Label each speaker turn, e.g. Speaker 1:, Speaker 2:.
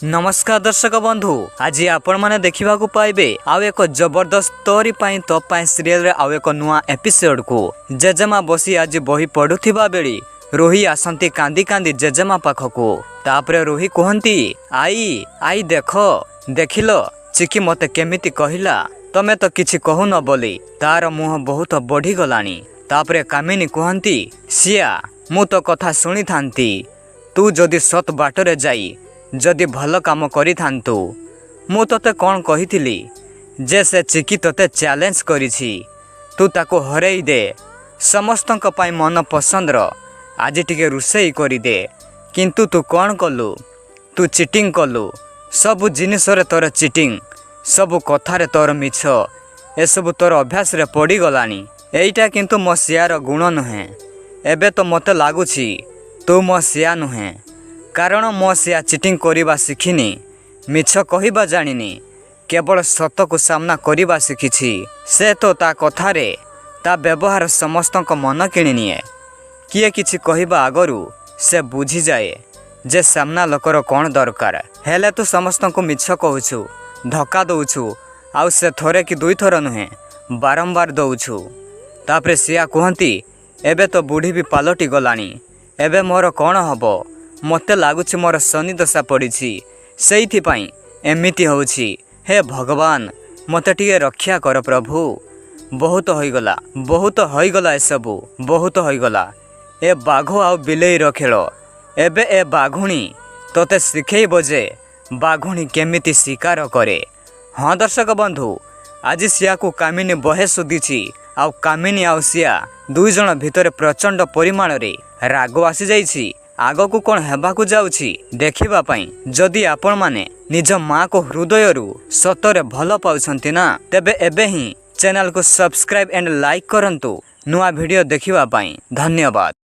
Speaker 1: ନମସ୍କାର ଦର୍ଶକ ବନ୍ଧୁ, ଆଜି ଆପଣମାନେ ଦେଖିବାକୁ ପାଇବେ ଆଉ ଏକ ଜବରଦସ୍ତ ତୋରି ପାଇଁ ତୋ ପାଇଁ ସିରିଏଲରେ ଆଉ ଏକ ନୂଆ ଏପିସୋଡକୁ। ଜେଜେମା ବସି ଆଜି ବହି ପଢୁଥିବା ବେଳେ ରୋହି ଆସନ୍ତି କାନ୍ଦି କାନ୍ଦି ଜେଜେମା ପାଖକୁ। ତାପରେ ରୋହି କୁହନ୍ତି, "ଆଈ, ଆଈ, ଦେଖ, ଦେଖିଲ ଚିକି ମତେ କେମିତି କହିଲା, ତମେ ତ କିଛି କହୁନ ବୋଲି। ତାର ମୁହଁ ବହୁତ ବଢିଗଲାଣି।" ତାପରେ କାମିନୀ କୁହନ୍ତି, "ସିଆ, ମୁଁ ତୋ କଥା ଶୁଣିଥାନ୍ତି। ତୁ ଯଦି ସତ୍ ବାଟରେ ଯାଇ ଯଦି ଭଲ କାମ କରିଥାନ୍ତୁ। ମୁଁ ତୋତେ କ'ଣ କହିଥିଲି ଯେ ସେ ଚିକି ତୋତେ ଚ୍ୟାଲେଞ୍ଜ କରିଛି, ତୁ ତାକୁ ହରେଇ ଦେ, ସମସ୍ତଙ୍କ ପାଇଁ ମନ ପସନ୍ଦର ଆଜି ଟିକେ ରୋଷେଇ କରିଦେ। କିନ୍ତୁ ତୁ କ'ଣ କଲୁ? ତୁ ଚିଟିଂ କଲୁ। ସବୁ ଜିନିଷରେ ତୋର ଚିଟିଂ, ସବୁ କଥାରେ ତୋର ମିଛ, ଏସବୁ ତୋର ଅଭ୍ୟାସରେ ପଡ଼ିଗଲାଣି। ଏଇଟା କିନ୍ତୁ ମୋ ସିଆର ଗୁଣ ନୁହେଁ। ଏବେ ତ ମୋତେ ଲାଗୁଛି ତୁ ମୋ ସିଆ ନୁହେଁ, କାରଣ ମୋ ସିଆ ଚିଟିଂ କରିବା ଶିଖିନି, ମିଛ କହିବା ଜାଣିନି, କେବଳ ସତକୁ ସାମ୍ନା କରିବା ଶିଖିଛି। ସେ ତ ତା କଥାରେ, ତା ବ୍ୟବହାର ସମସ୍ତଙ୍କ ମନ କିଣିନିଏ। କିଏ କିଛି କହିବା ଆଗରୁ ସେ ବୁଝିଯାଏ ଯେ ସାମ୍ନା ଲୋକର କ'ଣ ଦରକାର। ହେଲେ ତୁ ସମସ୍ତଙ୍କୁ ମିଛ କହୁଛୁ, ଧୋକା ଦଉଛୁ, ଆଉ ସେ ଥରେ କି ଦୁଇଥର ନୁହେଁ, ବାରମ୍ବାର ଦଉଛୁ।" ତାପରେ ସିଆ କୁହନ୍ତି, "ଏବେ ତ ବୁଢ଼ୀ ବି ପାଲଟି ଗଲାଣି। ଏବେ ମୋର କ'ଣ ହବ? ମୋତେ ଲାଗୁଛି ମୋର ଶନି ଦଶା ପଡ଼ିଛି, ସେଇଥିପାଇଁ ଏମିତି ହେଉଛି। ହେ ଭଗବାନ, ମୋତେ ଟିକେ ରକ୍ଷା କର ପ୍ରଭୁ। ବହୁତ ହୋଇଗଲା, ବହୁତ ହୋଇଗଲା, ଏସବୁ ବହୁତ ହୋଇଗଲା। ଏ ବାଘ ଆଉ ବିଲେଇର ଖେଳ। ଏବେ ଏ ବାଘୁଣୀ ତୋତେ ଶିଖେଇବ ଯେ ବାଘୁଣୀ କେମିତି ଶିକାର କରେ।" ହଁ ଦର୍ଶକ ବନ୍ଧୁ, ଆଜି ସିଆକୁ କାମିନୀ ବହେ ଶୋଧିଛି ଆଉ କାମିନୀ ଆଉ ସିଆ ଦୁଇ ଜଣ ଭିତରେ ପ୍ରଚଣ୍ଡ ପରିମାଣରେ ରାଗ ଆସିଯାଇଛି। ଆଗକୁ କ'ଣ ହେବାକୁ ଯାଉଛି ଦେଖିବା ପାଇଁ ଯଦି ଆପଣମାନେ ନିଜ ମାଆକୁ ହୃଦୟରୁ ସତରେ ଭଲ ପାଉଛନ୍ତି ନା, ତେବେ ଏବେ ହିଁ ଚ୍ୟାନେଲକୁ ସବସ୍କ୍ରାଇବ୍ ଆଣ୍ଡ ଲାଇକ୍ କରନ୍ତୁ ନୂଆ ଭିଡ଼ିଓ ଦେଖିବା ପାଇଁ। ଧନ୍ୟବାଦ।